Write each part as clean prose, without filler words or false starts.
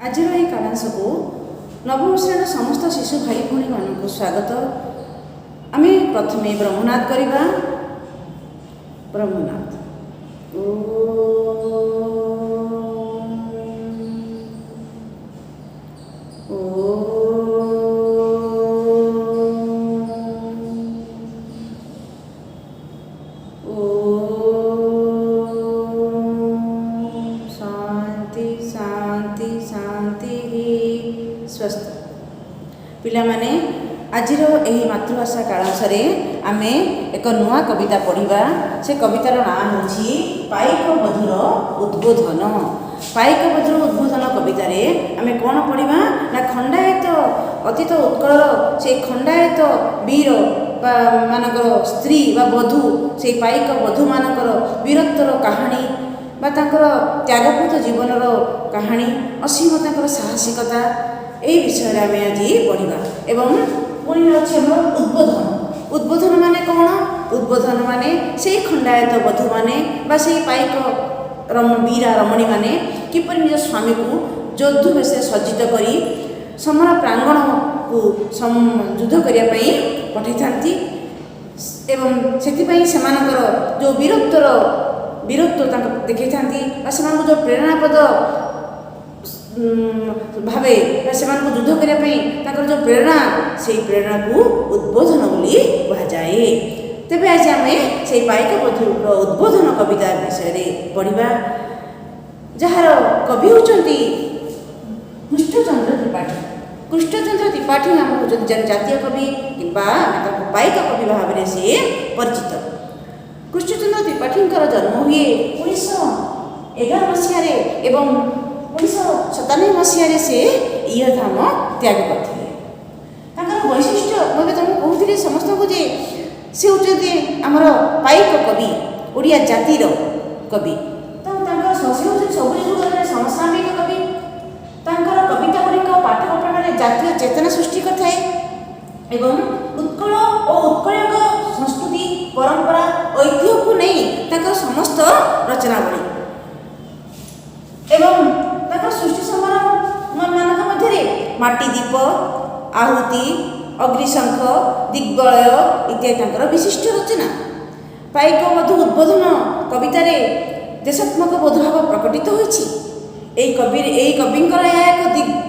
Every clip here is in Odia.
ଆଜିର ଏହି କାଳାଂଶକୁ ନବମ ଶ୍ରେଣୀର ସମସ୍ତ ଶିଶୁ ଭାଇ ଭଉଣୀମାନଙ୍କୁ ସ୍ୱାଗତ। ଆମେ ପ୍ରଥମେ ବ୍ରହ୍ମନାଦ କରିବା। ବ୍ରହ୍ମନାଦ। ଓମ୍ ଓମ୍ ଓମ୍ ଶାନ୍ତି ଶାନ୍ତି ଶାନ୍ତି ସ୍ୱସ୍ତି। ପିଲାମାନେ, ଆଜିର ଏହି ମାତୃଭାଷା କାଳାଂଶରେ ଆମେ ଏକ ନୂଆ କବିତା ପଢ଼ିବା। ସେ କବିତାର ନାଁ ହେଉଛି ପାଇକ ବଧୂର ଉଦ୍ବୋଧନ। ପାଇକ ବଧୂର ଉଦ୍ବୋଧନ କବିତାରେ ଆମେ କ'ଣ ପଢ଼ିବା ନା ଖଣ୍ଡାୟତ, ଅତୀତ ଉତ୍କଳର ସେଇ ଖଣ୍ଡାୟତ ବୀର ବା ମାନଙ୍କର ସ୍ତ୍ରୀ ବା ବଧୂ, ସେଇ ପାଇକ ବଧୂମାନଙ୍କର ବୀରତ୍ୱର କାହାଣୀ ବା ତାଙ୍କର ତ୍ୟାଗପୂତ ଜୀବନର କାହାଣୀ, ଅସୀମ ତାଙ୍କର ସାହସିକତା, ଏହି ବିଷୟରେ ଆମେ ଆଜି ପଢ଼ିବା। ଏବଂ ପୁଣି ଅଛି ଆମର ଉଦ୍ବୋଧନ। ଉଦ୍ବୋଧନ ମାନେ କ'ଣ? ଉଦ୍ବୋଧନ ମାନେ ସେଇ ଖଣ୍ଡାୟତ ବଧୂମାନେ ବା ସେଇ ପାଇକ ବୀରା ରମଣୀମାନେ କିପରି ନିଜ ସ୍ୱାମୀକୁ ଯୋଦ୍ଧୁ ବେଶରେ ସଜ୍ଜିତ କରି ସମର ପ୍ରାଙ୍ଗଣକୁ ଯୁଦ୍ଧ କରିବା ପାଇଁ ପଠାଇଥାନ୍ତି ଏବଂ ସେଥିପାଇଁ ସେମାନଙ୍କର ଯେଉଁ ବୀରତ୍ୱ ତାଙ୍କୁ ଦେଖାଇଥାନ୍ତି ବା ସେମାନଙ୍କୁ ଯେଉଁ ପ୍ରେରଣାପଦ ଭାବେ ବା ସେମାନଙ୍କୁ ଯୁଦ୍ଧ କରିବା ପାଇଁ ତାଙ୍କର ଯେଉଁ ପ୍ରେରଣା, ସେଇ ପ୍ରେରଣାକୁ ଉଦ୍ବୋଧନ ବୋଲି କୁହାଯାଏ। ତେବେ ଆଜି ଆମେ ସେଇ ପାଇକ ବଧୂର ଉଦ୍ବୋଧନ କବିତା ବିଷୟରେ ପଢ଼ିବା, ଯାହାର କବି ହେଉଛନ୍ତି କୃଷ୍ଣଚନ୍ଦ୍ର ତ୍ରିପାଠୀ। କୃଷ୍ଣଚନ୍ଦ୍ର ତ୍ରିପାଠୀ ଆମ ହେଉଛନ୍ତି ଜଣେ ଜାତୀୟ କବି କିମ୍ବା ଆମେ ତାଙ୍କୁ ପାଇକ କବି ଭାବରେ ସିଏ ପରିଚିତ। କୃଷ୍ଣଚନ୍ଦ୍ର ତ୍ରିପାଠୀଙ୍କର ଜନ୍ମ ହୁଏ 1911 ମସିହାରେ ଏବଂ 1997 ମସିହାରେ ସେ ଇହଧାମ ତ୍ୟାଗ କରିଥିଲେ। ତାଙ୍କର ବୈଶିଷ୍ଟ୍ୟ ମୁଁ ଏବେ ତୁମକୁ କହୁଥିଲି ସମସ୍ତଙ୍କୁ ଯେ ସେ ହେଉଛନ୍ତି ଆମର ପାଇକ କବି, ଓଡ଼ିଆ ଜାତିର କବି। ତ ତାଙ୍କର ସେ ହେଉଛନ୍ତି ସବୁଜ ଯୁଗର ଜଣେ ସମସାମୟିକ କବି। ତାଙ୍କର କବିତା ଗୁଡ଼ିକ ପାଠକ ପ୍ରାଣରେ ଜାତୀୟ ଚେତନା ସୃଷ୍ଟି କରିଥାଏ ଏବଂ ଉତ୍କଳ ଓ ଉତ୍କଳୀୟଙ୍କ ସଂସ୍କୃତି, ପରମ୍ପରା, ଐତିହ୍ୟକୁ ନେଇ ତାଙ୍କର ସମସ୍ତ ରଚନାବଳୀ ଏବଂ ତାଙ୍କର ସୃଷ୍ଟି ସମ୍ଭାର ମାନଙ୍କ ମଧ୍ୟରେ ମାଟି ଦୀପ, ଆହୁତି, ଅଗ୍ନିଶଙ୍ଖ, ଦିଗ୍ବଳୟ ଇତ୍ୟାଦି ତାଙ୍କର ବିଶିଷ୍ଟ ରଚନା। ପାଇକ ବଧୂ ଉଦ୍ବୋଧନ କବିତାରେ ଦେଶାତ୍ମକ ବୋଧଭାବ ପ୍ରକଟିତ ହୋଇଛି। ଏଇ କବିଙ୍କର ଏହା ଏକ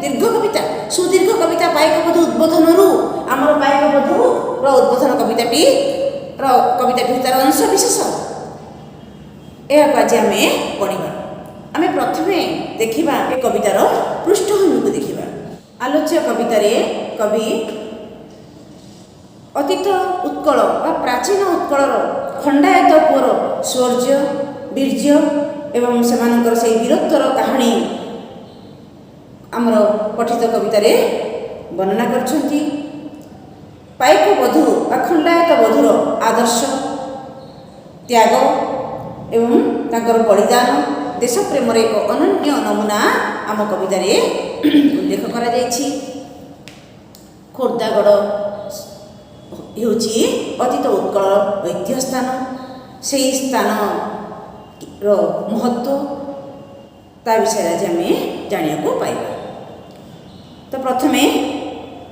ଦୀର୍ଘ କବିତା, ସୁଦୀର୍ଘ କବିତା। ପାଇକ ବଧୂ ଉଦ୍ବୋଧନରୁ ଆମର ପାଇକ ବଧୂର ଉଦ୍ବୋଧନ କବିତାଟି ତାର ଅଂଶ ବିଶେଷ। ଏହାକୁ ଆଜି ଆମେ ପଢ଼ିବା। ଆମେ ପ୍ରଥମେ ଦେଖିବା, ଏ କବିତାର ପୃଷ୍ଠଭୂମିକୁ ଦେଖିବା। ଆଲୋଚ୍ୟ କବିତାରେ କବି ଅତୀତ ଉତ୍କଳ ବା ପ୍ରାଚୀନ ଉତ୍କଳର ଖଣ୍ଡାୟତ ପୁଅର ଶୌର୍ଯ୍ୟ, ବୀର୍ଯ୍ୟ ଏବଂ ସେମାନଙ୍କର ସେଇ ବୀରତ୍ୱର କାହାଣୀ ଆମର ପଠିତ କବିତାରେ ବର୍ଣ୍ଣନା କରିଛନ୍ତି। ପାଇକ ବଧୂ ବା ଖଣ୍ଡାୟତ ବଧୂର ଆଦର୍ଶ, ତ୍ୟାଗ ଏବଂ ତାଙ୍କର ବଳିଦାନ, ଦେଶପ୍ରେମର ଏକ ଅନନ୍ୟ ନମୁନା ଆମ କବିତାରେ ଉଲ୍ଲେଖ କରାଯାଇଛି। ଖୋର୍ଦ୍ଧାଗଡ଼ ହେଉଛି ଅତୀତ ଉତ୍କଳର ଐତିହ୍ୟ ସ୍ଥାନ। ସେହି ସ୍ଥାନର ମହତ୍ତ୍ୱ, ତା ବିଷୟରେ ଆଜି ଆମେ ଜାଣିବାକୁ ପାଇବା। ତ ପ୍ରଥମେ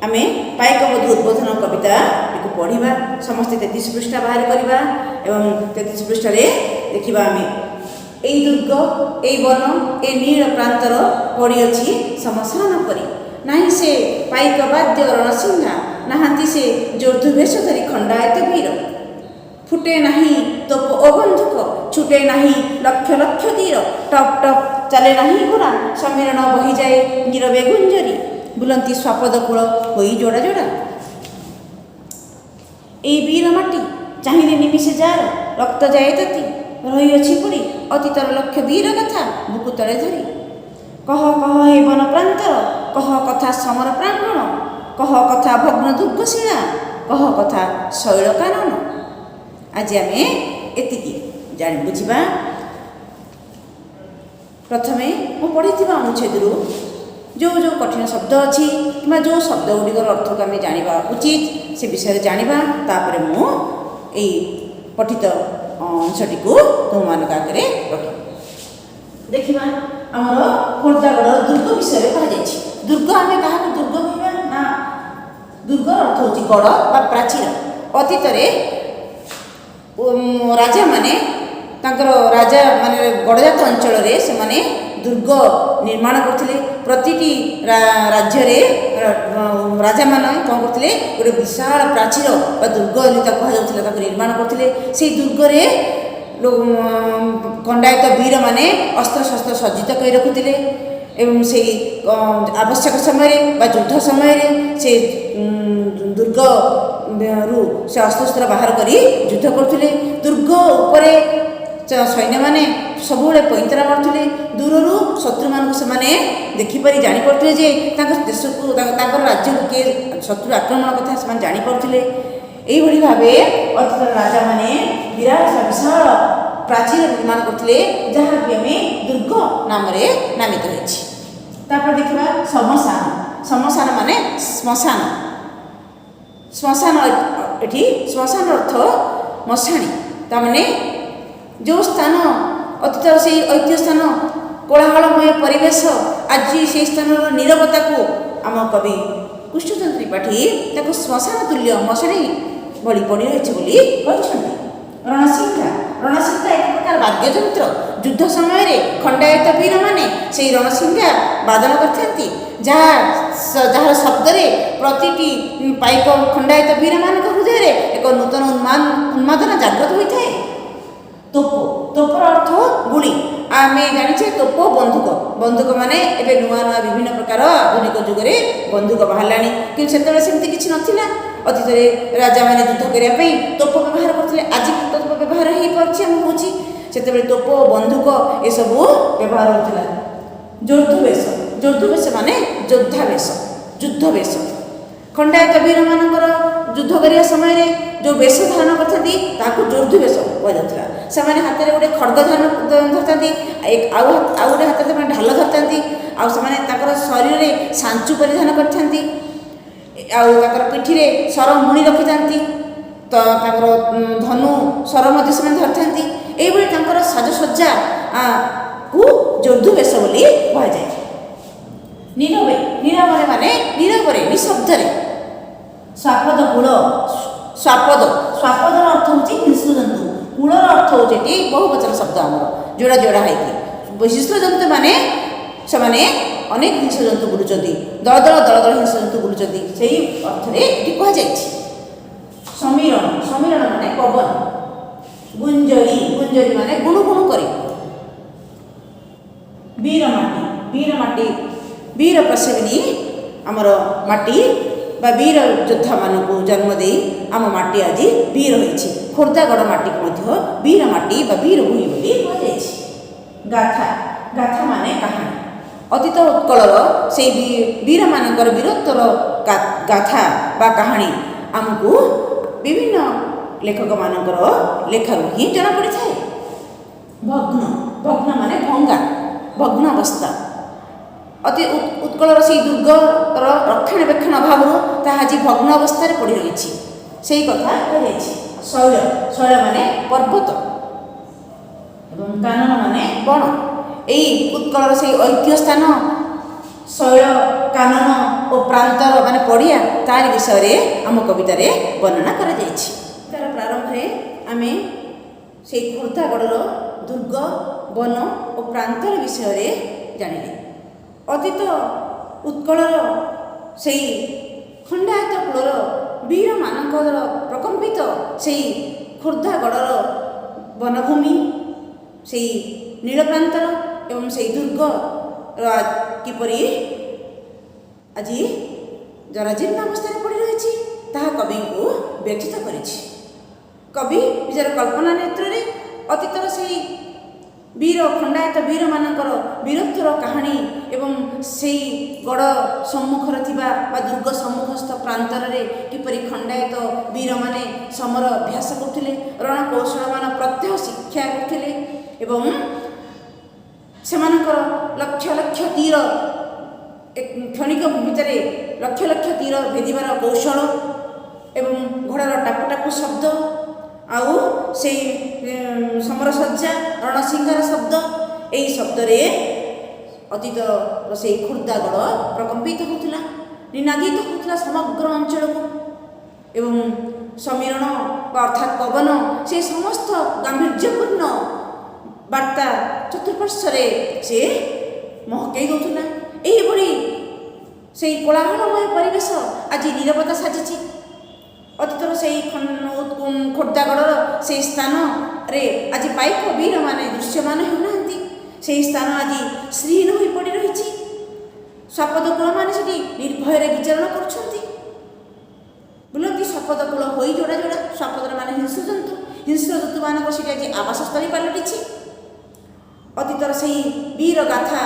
ଆମେ ପାଇକ ବଧୂ ଉଦ୍ବୋଧନ କବିତାଟିକୁ ପଢ଼ିବା। ସମସ୍ତେ 33 ପୃଷ୍ଠା ବାହାର କରିବା ଏବଂ 33 ପୃଷ୍ଠାରେ ଦେଖିବା ଆମେ। ଏଇ ଦୁର୍ଗ, ଏଇ ବନ, ଏ ନୀଳ ପ୍ରାନ୍ତର ପଡ଼ିଅଛି ଶ୍ମଶାନ ପରି। ନାହିଁ ସେ ପାଇକ ବାଦ୍ୟ ରଣସିଂହା, ନାହାନ୍ତି ସେ ଯୋଦ୍ଧୁ ବେଶ ଧରି ଖଣ୍ଡାୟତ ବୀର। ଫୁଟେ ନାହିଁ ତୋପ ଓ ବନ୍ଧୁକ, ଛୁଟେ ନାହିଁ ଲକ୍ଷ ଲକ୍ଷ ତୀର। ଟପ୍ ଟପ୍ ଚାଲେ ନାହିଁ ଘୋଡ଼ା, ସମୀରଣ ବହିଯାଏ ନୀରବେ ଗୁଞ୍ଜରି। ବୁଲନ୍ତି ଶ୍ୱାପଦ କୂଳ ହୋଇ ଯୋଡ଼ା ଯୋଡ଼ା। ଏଇ ବୀର ମାଟି ଚାହିଁଲେ ନିମିଷେ ଯାର ରକ୍ତ ଯାଏ ତାତି। ରହିଅଛି ପଡ଼ି ଅତୀତର ଲକ୍ଷ ବୀର କଥା ବୁକୁ ତଳେ ଧରି। କହ କହ ହେ ବନ ପ୍ରାନ୍ତର, କହ କଥା ସମର ପ୍ରାଙ୍ଗଣ, କହ କଥା ଭଗ୍ନ ଦୁର୍ଗଶିଳା, କହ କଥା ଶୈଳ କାନନ। ଆଜି ଆମେ ଏତିକି ଜାଣି ବୁଝିବା। ପ୍ରଥମେ ମୁଁ ପଢ଼ିଥିବା ଅନୁଚ୍ଛେଦରୁ ଯେଉଁ ଯେଉଁ କଠିନ ଶବ୍ଦ ଅଛି କିମ୍ବା ଯେଉଁ ଶବ୍ଦ ଗୁଡ଼ିକର ଅର୍ଥକୁ ଆମେ ଜାଣିବା ଉଚିତ, ସେ ବିଷୟରେ ଜାଣିବା। ତାପରେ ମୁଁ ଏଇ ପଠିତ ଅଂଶଟିକୁ ତୁମମାନଙ୍କ ଆଗରେ ରଖିବି। ଦେଖିବା ଆମର ଖୋର୍ଦ୍ଧାଗଡ଼ର ଦୁର୍ଗ ବିଷୟରେ କୁହାଯାଇଛି। ଦୁର୍ଗ, ଆମେ କାହାକୁ ଦୁର୍ଗ କହିବା ନା, ଦୁର୍ଗର ଅର୍ଥ ହେଉଛି ଗଡ଼ ବା ପ୍ରାଚୀର। ଅତୀତରେ ରାଜାମାନେ ତାଙ୍କର ରାଜା ମାନେ ଗଡ଼ଜାତ ଅଞ୍ଚଳରେ ସେମାନେ ଦୁର୍ଗ ନିର୍ମାଣ କରୁଥିଲେ। ପ୍ରତିଟି ରାଜ୍ୟରେ ରାଜାମାନେ କ'ଣ କରୁଥିଲେ? ଗୋଟେ ବିଶାଳ ପ୍ରାଚୀର ବା ଦୁର୍ଗ ବୋଲି ତାକୁ କୁହାଯାଉଥିଲା, ତାକୁ ନିର୍ମାଣ କରୁଥିଲେ। ସେଇ ଦୁର୍ଗରେ ଖଣ୍ଡାୟତ ବୀରମାନେ ଅସ୍ତ୍ରଶସ୍ତ୍ର ସଜ୍ଜିତ କରି ରଖୁଥିଲେ ଏବଂ ସେଇ ଆବଶ୍ୟକ ସମୟରେ ବା ଯୁଦ୍ଧ ସମୟରେ ସେ ଦୁର୍ଗରୁ ସେ ଅସ୍ତ୍ରଶସ୍ତ୍ର ବାହାର କରି ଯୁଦ୍ଧ କରୁଥିଲେ। ଦୁର୍ଗ ଉପରେ ସୈନ୍ୟମାନେ ସବୁବେଳେ ପଇଁତରା ମାରୁଥିଲେ। ଦୂରରୁ ଶତ୍ରୁମାନଙ୍କୁ ସେମାନେ ଦେଖିପାରି ଜାଣିପାରୁଥିଲେ ଯେ ତାଙ୍କ ଦେଶକୁ, ତାଙ୍କର ରାଜ୍ୟକୁ କିଏ ଶତ୍ରୁ ଆକ୍ରମଣ କଥା ସେମାନେ ଜାଣିପାରୁଥିଲେ। ଏଇଭଳି ଭାବେ ଅତୀତର ରାଜାମାନେ ବିରାଟ ବିଶାଳ ପ୍ରାଚୀର ନିର୍ମାଣ କରୁଥିଲେ, ଯାହାକି ଆମେ ଦୁର୍ଗ ନାମରେ ନାମିତ ହୋଇଛି। ତାପରେ ଦେଖିବା ଶ୍ମଶାନ। ଶ୍ମଶାନ ମାନେ ଶ୍ମଶାନ। ଶ୍ମଶାନ, ଏଠି ଶ୍ମଶାନର ଅର୍ଥ ମଶାଣି। ତାମାନେ ଯେଉଁ ସ୍ଥାନ ଅତୀତର ସେଇ ଐତିହ୍ୟ ସ୍ଥାନ, କୋଳାହଳମୟ ପରିବେଶ, ଆଜି ସେଇ ସ୍ଥାନର ନିରବତାକୁ ଆମ କବି କୃଷ୍ଣଚନ୍ଦ୍ର ତ୍ରିପାଠୀ ତାକୁ ଶ୍ମଶାନ ତୁଲ୍ୟ, ମଶାଣି ଭଳି ପଡ଼ି ରହିଛି ବୋଲି କହିଛନ୍ତି। ରଣସିଂହା। ରଣସିଂହା ଏକ ପ୍ରକାର ବାଦ୍ୟଯନ୍ତ୍ର। ଯୁଦ୍ଧ ସମୟରେ ଖଣ୍ଡାୟତ ବୀରମାନେ ସେଇ ରଣସିଂହା ବାଦନ କରିଥାନ୍ତି, ଯାହାର ଶବ୍ଦରେ ପ୍ରତିଟି ପାଇକ ଖଣ୍ଡାୟତ ବୀରମାନଙ୍କ ହୃଦୟରେ ଏକ ନୂତନ ଉନ୍ମାଦନା ଜାଗ୍ରତ ହୋଇଥାଏ। ତୋପ। ତୋପର ଅର୍ଥ ଗୁଳି। ଆମେ ଜାଣିଛେ ତୋପ, ବନ୍ଧୁକ। ବନ୍ଧୁକ ମାନେ ଏବେ ନୂଆ ନୂଆ ବିଭିନ୍ନ ପ୍ରକାର ଆଧୁନିକ ଯୁଗରେ ବନ୍ଧୁକ ବାହାରିଲାଣି, କିନ୍ତୁ ସେତେବେଳେ ସେମିତି କିଛି ନଥିଲା। ଅତୀତରେ ରାଜାମାନେ ଯୁଦ୍ଧ କରିବା ପାଇଁ ତୋପ ବ୍ୟବହାର କରୁଥିଲେ। ଆଜି ତୋପ ବ୍ୟବହାର ହେଇପାରୁଛି ଆମ ହେଉଛି, ସେତେବେଳେ ତୋପ, ବନ୍ଧୁକ ଏସବୁ ବ୍ୟବହାର ହେଉଥିଲା। ଯୋଦ୍ଧୁ ବେଶ। ଯୋଦ୍ଧୁ ବେଶ ମାନେ ଯୋଦ୍ଧା ବେଶ, ଯୁଦ୍ଧ ବେଶ। ଖଣ୍ଡାୟତ ବୀରମାନଙ୍କର ଯୁଦ୍ଧ କରିବା ସମୟରେ ଯେଉଁ ବେଶ ଧାରଣ କରିଥାନ୍ତି, ତାହାକୁ ଯୋଦ୍ଧୁ ବେଶ କୁହାଯାଉଥିଲା। ସେମାନେ ହାତରେ ଗୋଟେ ଖଡ଼ଗ ଧାରଣ ଧରିଥାନ୍ତି, ଆଉ ଆଉ ଗୋଟେ ହାତରେ ସେମାନେ ଢାଲ ଧରିଥାନ୍ତି, ଆଉ ସେମାନେ ତାଙ୍କର ଶରୀରରେ ସାଞ୍ଚୁ ପରିଧାନ କରିଥାନ୍ତି, ଆଉ ତାଙ୍କର ପିଠିରେ ଶର ମୁଣି ରଖିଥାନ୍ତି, ତ ତାଙ୍କର ଧନୁ ଶର ମଧ୍ୟ ସେମାନେ ଧରିଥାନ୍ତି। ଏଇଭଳି ତାଙ୍କର ସାଜସଜ୍ଜା କୁ ଯୋଦ୍ଧୁ ବେଶ ବୋଲି କୁହାଯାଏ। ନୀରବେ। ନୀରବରେ ମାନେ ନୀରବରେ, ନିଶବ୍ଦରେ। ଶ୍ୱାପଦ କୂଳ। ଶ୍ୱାପଦ, ଶ୍ୱାପଦର ଅର୍ଥ ହେଉଛି ହିଂସ୍ର ଜନ୍ତୁ। କୂଳର ଅର୍ଥ ହେଉଛି ଏଠି ବହୁବଚନ ଶବ୍ଦ ଆମର, ଯୋଡ଼ା ଯୋଡ଼ା ହେଇକି। ହିଂସ୍ର ଜନ୍ତୁ ମାନେ ସେମାନେ ଅନେକ ହିଂସ୍ର ଜନ୍ତୁ ବୁଲୁଛନ୍ତି, ଦଳ ଦଳ ଦଳ ଦଳ ହିଂସ୍ର ଜନ୍ତୁ ବୁଲୁଛନ୍ତି, ସେଇ ଅର୍ଥରେ ଏଠି କୁହାଯାଇଛି। ସମୀରଣ। ସମୀରଣ ମାନେ ପବନ। ଗୁଞ୍ଜରୀ। ଗୁଞ୍ଜରୀ ମାନେ ଗୁଣୁ ଗୁଣୁ କରି। ବୀର ମାଟି। ବୀର ମାଟି, ବୀର ପ୍ରସବିନୀ ଆମର ମାଟି ବା ବୀର ଯୋଦ୍ଧାମାନଙ୍କୁ ଜନ୍ମ ଦେଇ ଆମ ମାଟି ଆଜି ବୀର ହୋଇଛି। ଖୋର୍ଦ୍ଧାଗଡ଼ ମାଟିକୁ ମଧ୍ୟ ବୀର ମାଟି ବା ବୀର ଭୂମି ବୋଲି କୁହାଯାଇଛି। ଗାଥା। ଗାଥା ମାନେ କାହାଣୀ। ଅତୀତ ଉତ୍କଳର ସେଇ ବୀରମାନଙ୍କର ବୀରତ୍ୱର ଗାଥା ବା କାହାଣୀ ଆମକୁ ବିଭିନ୍ନ ଲେଖକମାନଙ୍କର ଲେଖାରୁ ହିଁ ଜଣାପଡ଼ିଥାଏ। ଭଗ୍ନ। ଭଗ୍ନ ମାନେ ଭଙ୍ଗା, ଭଗ୍ନ ଅବସ୍ଥା। ଅତି ଉତ୍କଳର ସେଇ ଦୁର୍ଗର ରକ୍ଷଣାବେକ୍ଷଣ ଅଭାବରୁ ତାହା ଆଜି ଭଗ୍ନ ଅବସ୍ଥାରେ ପଡ଼ି ରହିଛି, ସେଇ କଥା କୁହାଯାଇଛି। ଶୈଳ। ଶୈଳ ମାନେ ପର୍ବତ ଏବଂ କାନନ ମାନେ ବଣ। ଏଇ ଉତ୍କଳର ସେଇ ଐତିହ୍ୟ ସ୍ଥାନ ଶୈଳ, କାନନ ଓ ପ୍ରାନ୍ତର ମାନେ ପଡ଼ିଆ, ତାରି ବିଷୟରେ ଆମ କବିତାରେ ବର୍ଣ୍ଣନା କରାଯାଇଛି। ତାର ପ୍ରାରମ୍ଭରେ ଆମେ ସେଇ ଖୋର୍ଦ୍ଧାଗଡ଼ର ଦୁର୍ଗ, ବନ ଓ ପ୍ରାନ୍ତର ବିଷୟରେ ଜାଣିଲେ। ଅତୀତ ଉତ୍କଳର ସେଇ ଖଣ୍ଡାୟତ କୂଳର ବୀରମାନଙ୍କର ପ୍ରକମ୍ପିତ ସେଇ ଖୋର୍ଦ୍ଧାଗଡ଼ର ବନଭୂମି, ସେଇ ନୀଳପ୍ରାନ୍ତର ଏବଂ ସେଇ ଦୁର୍ଗର କିପରି ଆଜି ଜରାଜୀର୍ଣ୍ଣ ଅବସ୍ଥାରେ ପଡ଼ି ରହିଛି, ତାହା କବିଙ୍କୁ ବ୍ୟଥିତ କରିଛି। କବି ନିଜର କଳ୍ପନା ନେତ୍ରରେ ଅତୀତର ସେଇ ବୀର ଖଣ୍ଡାୟତ ବୀରମାନଙ୍କର ବୀରତ୍ୱର କାହାଣୀ ଏବଂ ସେଇ ଗଡ଼ ସମ୍ମୁଖରେ ଥିବା ବା ଦୁର୍ଗ ସମ୍ମୁଖସ୍ଥ ପ୍ରାନ୍ତରରେ କିପରି ଖଣ୍ଡାୟତ ବୀରମାନେ ସମର ଅଭ୍ୟାସ କରୁଥିଲେ, ରଣକୌଶଳମାନ ପ୍ରତ୍ୟହ ଶିକ୍ଷା କରୁଥିଲେ ଏବଂ ସେମାନଙ୍କର ଲକ୍ଷ ଲକ୍ଷ ତୀର କ୍ଷଣିକ ଭିତରେ ଲକ୍ଷ ଲକ୍ଷ ତୀର ଭେଦିବାର କୌଶଳ ଏବଂ ଘୋଡ଼ାର ଟାପୁ ଟାପୁ ଶବ୍ଦ ଆଉ ସେଇ ସମରସଜ୍ଜା, ରଣସିଂହାର ଶବ୍ଦ, ଏହି ଶବ୍ଦରେ ଅତୀତର ସେଇ ଖୋର୍ଦ୍ଧାଗଡ଼ ପ୍ରକମ୍ପିତ ହେଉଥିଲା, ନିନାଦିତ ହେଉଥିଲା ସମଗ୍ର ଅଞ୍ଚଳକୁ ଏବଂ ସମୀରଣ ବା ଅର୍ଥାତ୍ ପବନ ସେ ସମସ୍ତ ଗାମ୍ଭୀର୍ଯ୍ୟପୂର୍ଣ୍ଣ ବାର୍ତ୍ତା ଚତୁଃପାର୍ଶ୍ୱରେ ସେ ମହକେଇ ଦେଉଥିଲା। ଏହିଭଳି ସେଇ କୋଳାହଳମୟ ପରିବେଶ ଆଜି ନିରବତା ସାଜିଛି। ଅତୀତର ସେଇ ଖୋର୍ଦ୍ଧାଗଡ଼ର ସେଇ ସ୍ଥାନରେ ଆଜି ପାଇକ ବୀରମାନେ ଦୃଶ୍ୟମାନ ହେଉନାହାନ୍ତି। ସେହି ସ୍ଥାନ ଆଜି ଶ୍ରୀହୀନ ହୋଇ ପଡ଼ି ରହିଛି। ଶ୍ୱାପଦ କୂଳମାନେ ସେଠି ନିର୍ଭୟରେ ବିଚରଣ କରୁଛନ୍ତି। ବୁଲନ୍ତି ଶ୍ୱାପଦ କୂଳ ହୋଇ ଯୋଡ଼ା ଯୋଡ଼ା। ଶ୍ୱାପଦର ମାନେ ହିଂସ୍ର ଜନ୍ତୁ। ହିଂସ୍ର ଜନ୍ତୁମାନଙ୍କ ସେଠି ଆଜି ଆବାସସ୍ଥଳୀ ପାଲଟିଛି। ଅତୀତର ସେହି ବୀର ଗାଥା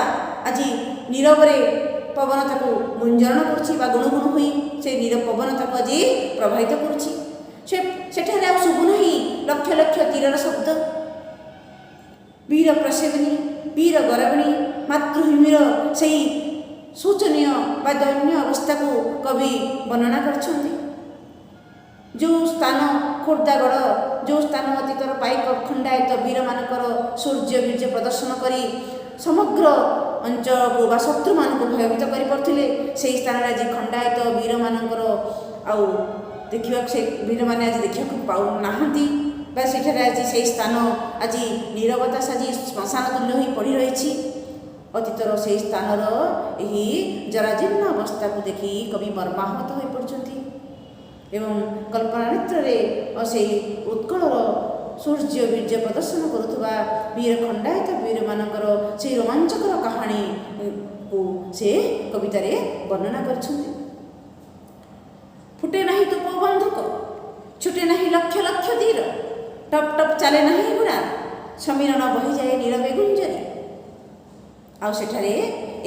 ଆଜି ନୀରବରେ ପବନ ତାକୁ ଗୁଞ୍ଜରଣ କରୁଛି ବା ଗୁଣୁଗୁଣୁ ହୋଇ ସେ ନୀରବ ପବନ ତାକୁ ଆଜି ପ୍ରବାହିତ କରୁଛି। ସେ ସେଠାରେ ଆଉ ଶୁଭୁନାହିଁ ଲକ୍ଷ ଲକ୍ଷ ତୀରର ଶବ୍ଦ। ବୀର ପ୍ରସବିନୀ, ବୀର ଗରବିଣୀ ମାତୃଭୂମିର ସେହି ଶୋଚନୀୟ ବା ଦୈନ୍ୟ ଅବସ୍ଥାକୁ କବି ବର୍ଣ୍ଣନା କରିଛନ୍ତି। ଯେଉଁ ସ୍ଥାନ ଖୋର୍ଦ୍ଧାଗଡ଼, ଯେଉଁ ସ୍ଥାନ ଅତୀତର ପାଇକ ଖଣ୍ଡାୟତ ବୀରମାନଙ୍କର ଶୌର୍ଯ୍ୟ ବୀର୍ଯ୍ୟ ପ୍ରଦର୍ଶନ କରି ସମଗ୍ର ଅଞ୍ଚଳକୁ ବା ଶତ୍ରୁମାନଙ୍କୁ ଭୟଭୀତ କରିପାରୁଥିଲେ, ସେହି ସ୍ଥାନରେ ଆଜି ଖଣ୍ଡାୟତ ବୀରମାନଙ୍କର ଆଉ ଦେଖିବାକୁ, ସେ ବୀରମାନେ ଆଜି ଦେଖିବାକୁ ପାଉନାହାନ୍ତି ବା ସେଠାରେ ଆଜି ସେହି ସ୍ଥାନ ଆଜି ନୀରବତା ସାଜି ଶ୍ମଶାନ ତୁଲ୍ୟ ହୋଇ ପଡ଼ି ରହିଛି। ଅତୀତର ସେହି ସ୍ଥାନର ଏହି ଜରାଜୀର୍ଣ୍ଣ ଅବସ୍ଥାକୁ ଦେଖି କବି ମର୍ମାହତ ହୋଇପଡ଼ୁଛନ୍ତି ଏବଂ କଳ୍ପନା ନେତ୍ରରେ ସେଇ ଉତ୍କଳର ଶୌର୍ଯ୍ୟ ବୀର୍ଯ୍ୟ ପ୍ରଦର୍ଶନ କରୁଥିବା ବୀର ଖଣ୍ଡାୟତ ବୀରମାନଙ୍କର ସେଇ ରୋମାଞ୍ଚକର କାହାଣୀକୁ ସେ କବିତାରେ ବର୍ଣ୍ଣନା କରିଛନ୍ତି। ଫୁଟେ ନାହିଁ ତୋପ ବନ୍ଧୁକ, ଛୁଟେ ନାହିଁ ଲକ୍ଷ ଲକ୍ଷ ତୀର, ଟପ୍ ଟପ୍ ଚାଲେ ନାହିଁ ଘୋଡ଼ା, ସମୀରଣ ବହିଯାଏ ନୀରବେ ଗୁଞ୍ଜରି। ଆଉ ସେଠାରେ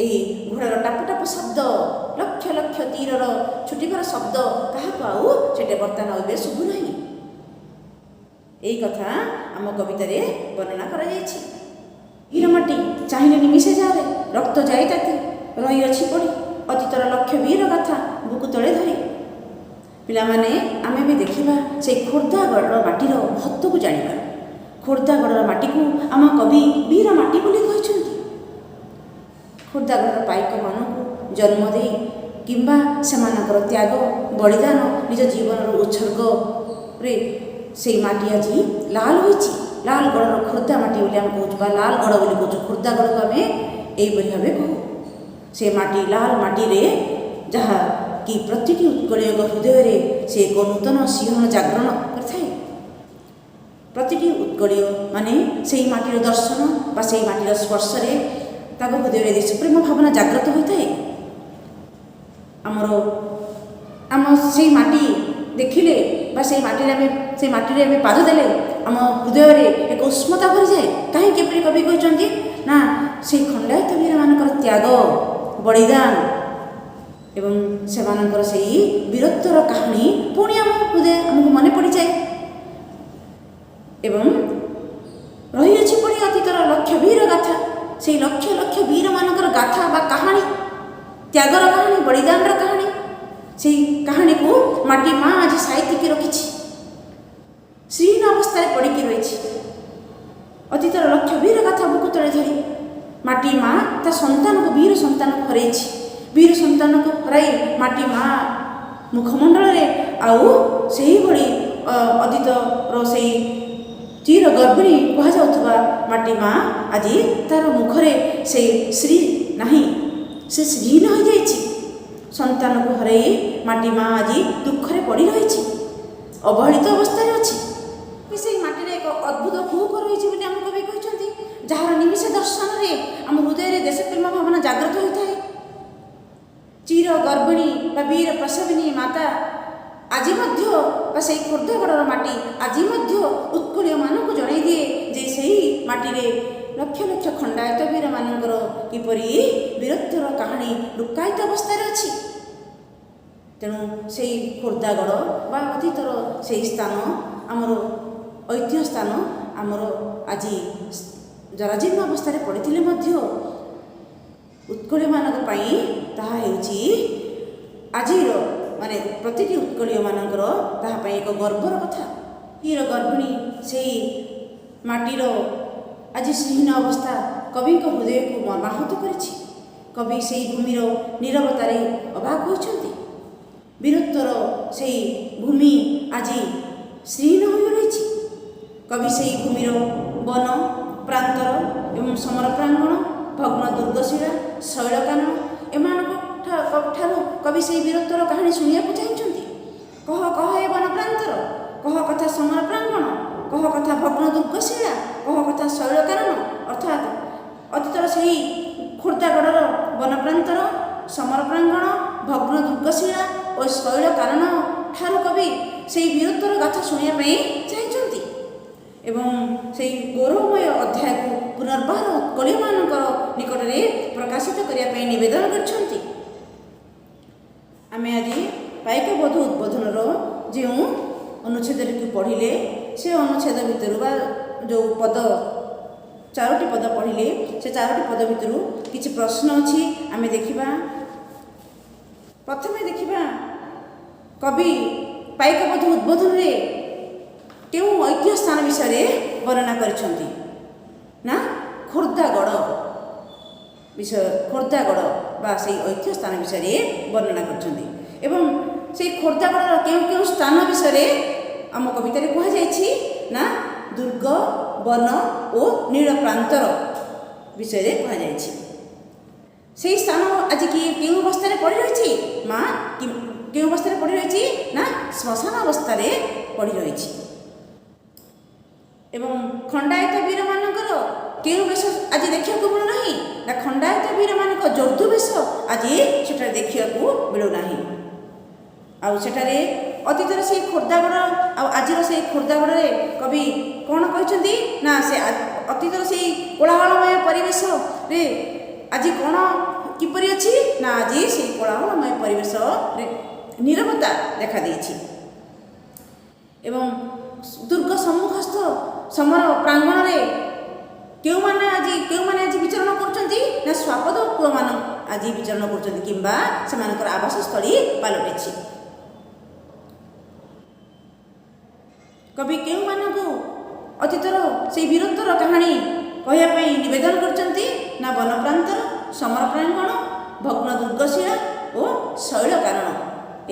ଏହି ଘୋଡ଼ାର ଟାପ ଟାପ ଶବ୍ଦ, ଲକ୍ଷ ଲକ୍ଷ ତୀରର ଛୁଟିବାର ଶବ୍ଦ କାହାକୁ ଆଉ ସେଠି ବର୍ତ୍ତମାନ ଆଉ ଏବେ ଶୁଭୁନାହିଁ। ଏଇ କଥା ଆମ କବିତାରେ ବର୍ଣ୍ଣନା କରାଯାଇଛି। ବୀରମାଟି ଚାହିଁଲେ ନିମିଷେ ଯାରେ ରକ୍ତ ଯାଇ ତାତି, ରହିଅଛି ପଡ଼ି ଅତୀତର ଲକ୍ଷ ବୀର ଗାଥା ବୁକୁ ତଳେ ଧରି। ପିଲାମାନେ, ଆମେ ବି ଦେଖିବା ସେଇ ଖୋର୍ଦ୍ଧାଗଡ଼ର ମାଟିର ମହତ୍ତ୍ୱକୁ ଜାଣିବା। ଖୋର୍ଦ୍ଧାଗଡ଼ର ମାଟିକୁ ଆମ କବି ବୀର ମାଟି ବୋଲି କହିଛନ୍ତି। ଖୋର୍ଦ୍ଧାଗଡ଼ର ପାଇକମାନଙ୍କୁ ଜନ୍ମ ଦେଇ କିମ୍ବା ସେମାନଙ୍କର ତ୍ୟାଗ, ବଳିଦାନ, ନିଜ ଜୀବନର ଉତ୍ସର୍ଗରେ ସେଇ ମାଟି ଆଜି ଲାଲ ହୋଇଛି। ଲାଲଗଡ଼ର ଖୋର୍ଦ୍ଧା ମାଟି ବୋଲି ଆମେ କହୁଛୁ ବା ଲାଲଗଡ଼ ବୋଲି କହୁଛୁ। ଖୋର୍ଦ୍ଧାଗଡ଼କୁ ଆମେ ଏହିପରି ଭାବେ କହୁ। ସେ ମାଟି ଲାଲ ମାଟିରେ ଯାହା କି ପ୍ରତିଟି ଉତ୍କଳୀୟଙ୍କ ହୃଦୟରେ ସେ ଏକ ନୂତନ ଶିହରଣ ଜାଗରଣ କରିଥାଏ। ପ୍ରତିଟି ଉତ୍କଳୀୟ ମାନେ ସେଇ ମାଟିର ଦର୍ଶନ ବା ସେଇ ମାଟିର ସ୍ପର୍ଶରେ ତାଙ୍କ ହୃଦୟରେ ଦେଶପ୍ରେମ ଭାବନା ଜାଗ୍ରତ ହୋଇଥାଏ। ଆମର ଆମ ସେଇ ମାଟି ଦେଖିଲେ ବା ସେଇ ମାଟିରେ ଆମେ ପାଦ ଦେଲେ ଆମ ହୃଦୟରେ ଏକ ଉଷ୍ମତା ଭରିଯାଏ। କାହିଁକି ଏପରି କବି କହିଛନ୍ତି ନା, ସେଇ ଖଣ୍ଡାୟତ ବୀରମାନଙ୍କର ତ୍ୟାଗ, ବଳିଦାନ ଏବଂ ସେମାନଙ୍କର ସେଇ ବୀରତ୍ୱର କାହାଣୀ ପୁଣି ଆମ ହୃଦୟ ଆମକୁ ମନେ ପଡ଼ିଯାଏ। ଏବଂ ରହିଅଛି ପୁଣି ଅତୀତର ଲକ୍ଷ ବୀର ଗାଥା। ସେଇ ଲକ୍ଷ ଲକ୍ଷ ବୀରମାନଙ୍କର ଗାଥା ବା କାହାଣୀ, ତ୍ୟାଗର କାହାଣୀ, ବଳିଦାନର କାହାଣୀ, ସେଇ କାହାଣୀକୁ ମାଟି ମା ଆଜି ସାଇତିକି ରଖିଛି, ଶ୍ରୀହୀନ ଅବସ୍ଥାରେ ପଡ଼ିକି ରହିଛି। ଅତୀତର ଲକ୍ଷ ବୀର ଗାଥା ବୁକୁ ତଳେ ଧରି ମାଟି ମା ତା ସନ୍ତାନକୁ, ବୀର ସନ୍ତାନକୁ ହରାଇଛି। ବୀର ସନ୍ତାନକୁ ହରାଇ ମାଟି ମା ମୁଖମଣ୍ଡଳରେ ଆଉ ସେହିଭଳି ଅତୀତର ସେଇ ଚିର ଗର୍ଭିଣୀ କୁହାଯାଉଥିବା ମାଟି ମା ଆଜି ତାର ମୁଖରେ ସେଇ ଶ୍ରୀ ନାହିଁ, ସେ ଶ୍ରୀହୀନ ହୋଇଯାଇଛି। ସନ୍ତାନକୁ ହରାଇ ମାଟି ମା ଆଜି ଦୁଃଖରେ ପଡ଼ି ରହିଛି, ଅବହେଳିତ ଅବସ୍ଥାରେ ଅଛି। ସେଇ ମାଟିରେ ଏକ ଅଦ୍ଭୁତ କୁହୁକ ରହିଛି ବୋଲି ଆମ କବି କହିଛନ୍ତି, ଯାହାର ନିମିଷ ଦର୍ଶନରେ ଆମ ହୃଦୟରେ ଦେଶପ୍ରେମ ଭାବନା ଜାଗ୍ରତ ହୋଇଥାଏ। ଚିର ଗର୍ଭିଣୀ ବା ବୀର ପ୍ରସବିନୀ ମାତା ଆଜି ମଧ୍ୟ ବା ସେଇ ଖୋର୍ଦ୍ଧାଗଡ଼ର ମାଟି ଆଜି ମଧ୍ୟ ଉତ୍କଳୀୟମାନଙ୍କୁ ଜଣାଇ ଦିଏ ଯେ ସେହି ମାଟିରେ ଲକ୍ଷ ଲକ୍ଷ ଖଣ୍ଡାୟତ ବୀରମାନଙ୍କର କିପରି ବୀରତ୍ୱର କାହାଣୀ ଲୁକ୍କାୟିତ ଅବସ୍ଥାରେ ଅଛି। ତେଣୁ ସେଇ ଖୋର୍ଦ୍ଧାଗଡ଼ ବା ଅତୀତର ସେଇ ସ୍ଥାନ, ଆମର ଐତିହ୍ୟ ସ୍ଥାନ ଆମର ଆଜି ଜରାଜୀର୍ଣ୍ଣ ଅବସ୍ଥାରେ ପଡ଼ିଥିଲେ ମଧ୍ୟ ଉତ୍କଳୀୟମାନଙ୍କ ପାଇଁ ତାହା ହେଉଛି ଆଜିର ମାନେ ପ୍ରତିଟି ଉତ୍କଳୀୟମାନଙ୍କର ତାହା ପାଇଁ ଏକ ଗର୍ବର କଥା। ବୀର ଗର୍ଭିଣୀ ସେଇ ମାଟିର ଆଜି ଶ୍ରୀହୀନ ଅବସ୍ଥା କବିଙ୍କ ହୃଦୟକୁ ମର୍ମାହତ କରିଛି। କବି ସେଇ ଭୂମିର ନୀରବତାରେ ଅବାକ ହୋଇଛନ୍ତି। ବୀରତ୍ୱର ସେଇ ଭୂମି ଆଜି ଶ୍ରୀହୀନ ହୋଇ ରହିଛି। କବି ସେଇ ଭୂମିର ବନ ପ୍ରାନ୍ତର ଏବଂ ସମର ପ୍ରାଙ୍ଗଣ, ଭଗ୍ନ ଦୁର୍ଗଶିଳା, ଶୈଳକାନନ ଏମାନଙ୍କ ଠାରୁ କବି ସେଇ ବୀରତ୍ୱର କାହାଣୀ ଶୁଣିବାକୁ ଚାହିଁଛନ୍ତି। କହ କହ ଏ ବନ ପ୍ରାନ୍ତର, କହ କଥା ସମର ପ୍ରାଙ୍ଗଣ, କହ କଥା ଭଗ୍ନ ଦୁର୍ଗଶିଳା, କହ କଥା ଶୈଳକାନନ। ଅର୍ଥାତ୍ ଅତୀତର ସେହି ଖୋର୍ଦ୍ଧାଗଡ଼ର ବନ ପ୍ରାନ୍ତର, ସମର ପ୍ରାଙ୍ଗଣ, ଭଗ୍ନ ଦୁର୍ଗଶିଳା ଓ ଶୈଳକାନନ ଠାରୁ କବି ସେଇ ବୀରତ୍ୱର ଗାଥା ଶୁଣିବା ପାଇଁ ଚାହିଁଛନ୍ତି ଏବଂ ସେଇ ଗୌରବମୟ ଅଧ୍ୟାୟକୁ ପୁନର୍ବାର ଉତ୍କଳୀୟମାନଙ୍କର ନିକଟରେ ପ୍ରକାଶିତ କରିବା ପାଇଁ ନିବେଦନ କରିଛନ୍ତି। ଆମେ ଆଜି ପାଇକବଧୂ ଉଦ୍ବୋଧନର ଯେଉଁ ଅନୁଚ୍ଛେଦଟିକୁ ପଢ଼ିଲେ, ସେ ଅନୁଚ୍ଛେଦ ଭିତରୁ ବା ଯେଉଁ ପଦ, ଚାରୋଟି ପଦ ପଢ଼ିଲେ, ସେ ଚାରୋଟି ପଦ ଭିତରୁ କିଛି ପ୍ରଶ୍ନ ଅଛି, ଆମେ ଦେଖିବା। ପ୍ରଥମେ ଦେଖିବା, କବି ପାଇକବଧୂ ଉଦ୍ବୋଧନରେ କେଉଁ ଐତିହ୍ୟ ସ୍ଥାନ ବିଷୟରେ ବର୍ଣ୍ଣନା କରିଛନ୍ତି ନା ଖୋର୍ଦ୍ଧାଗଡ଼ ବିଷୟ, ଖୋର୍ଦ୍ଧାଗଡ଼ ବା ସେଇ ଐତିହ୍ୟ ସ୍ଥାନ ବିଷୟରେ ବର୍ଣ୍ଣନା କରିଛନ୍ତି। ଏବଂ ସେଇ ଖୋର୍ଦ୍ଧାଗଡ଼ର କେଉଁ କେଉଁ ସ୍ଥାନ ବିଷୟରେ ଆମ କବିତାରେ କୁହାଯାଇଛି ନା ଦୁର୍ଗ, ବନ ଓ ନୀଳ ପ୍ରାନ୍ତର ବିଷୟରେ କୁହାଯାଇଛି। ସେଇ ସ୍ଥାନ ଆଜି କି କେଉଁ ଅବସ୍ଥାରେ ପଡ଼ି ରହିଛି ମା? କେଉଁ ଅବସ୍ଥାରେ ପଡ଼ି ରହିଛି ନା ଶ୍ମଶାନ ଅବସ୍ଥାରେ ପଡ଼ି ରହିଛି। ଏବଂ ଖଣ୍ଡାୟତ ବୀରମାନଙ୍କର କେଉଁ ବେଶ ଆଜି ଦେଖିବାକୁ ମିଳୁନାହିଁ ନା ଖଣ୍ଡାୟତ ବୀରମାନଙ୍କ ଯୋର୍ଦ୍ଦୁ ବେଶ ଆଜି ସେଠାରେ ଦେଖିବାକୁ ମିଳୁନାହିଁ। ଆଉ ସେଠାରେ ଅତୀତର ସେଇ ଖୋର୍ଦ୍ଧାଗଡ଼ ଆଉ ଆଜିର ସେଇ ଖୋର୍ଦ୍ଧାଗଡ଼ରେ କବି କ'ଣ କହିଛନ୍ତି ନା ସେ ଅତୀତର ସେଇ କୋଳାହଳମୟ ପରିବେଶରେ ଆଜି କ'ଣ କିପରି ଅଛି ନା ଆଜି ସେଇ କୋଳାହଳମୟ ପରିବେଶରେ ନୀରବତା ଦେଖାଦେଇଛି। ଏବଂ ଦୁର୍ଗ ସମ୍ମୁଖସ୍ଥ ସମର ପ୍ରାଙ୍ଗଣରେ କେଉଁମାନେ ଆଜି ବିଚରଣ କରୁଛନ୍ତି ନା ଶ୍ୱାପଦ କୂଳମାନ ଆଜି ବିଚରଣ କରୁଛନ୍ତି କିମ୍ବା ସେମାନଙ୍କର ଆବାସସ୍ଥଳୀ ପାଲଟିଛି। କବି କେଉଁମାନଙ୍କୁ ଅତୀତର ସେଇ ବୀରତ୍ୱର କାହାଣୀ କହିବା ପାଇଁ ନିବେଦନ କରିଛନ୍ତି ନା ବନପ୍ରାନ୍ତର, ସମର ପ୍ରାଙ୍ଗଣ, ଭଗ୍ନ ଦୁର୍ଗଶିଳା ଓ ଶୈଳ କାରଣ,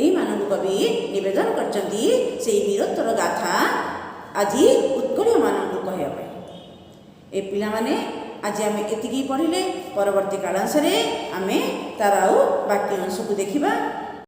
ଏଇମାନଙ୍କୁ କବି ନିବେଦନ କରିଛନ୍ତି ସେଇ ବୀରତ୍ୱର ଗାଥା ଆଜି ଉତ୍କଳୀୟମାନଙ୍କୁ କହିବା ପାଇଁ। ଏ ପିଲାମାନେ, ଆଜି ଆମେ ଏତିକି ପଢ଼ିଲେ। ପରବର୍ତ୍ତୀ କାଳାଂଶରେ ଆମେ ତାର ଆଉ ବାକି ଅଂଶକୁ ଦେଖିବା।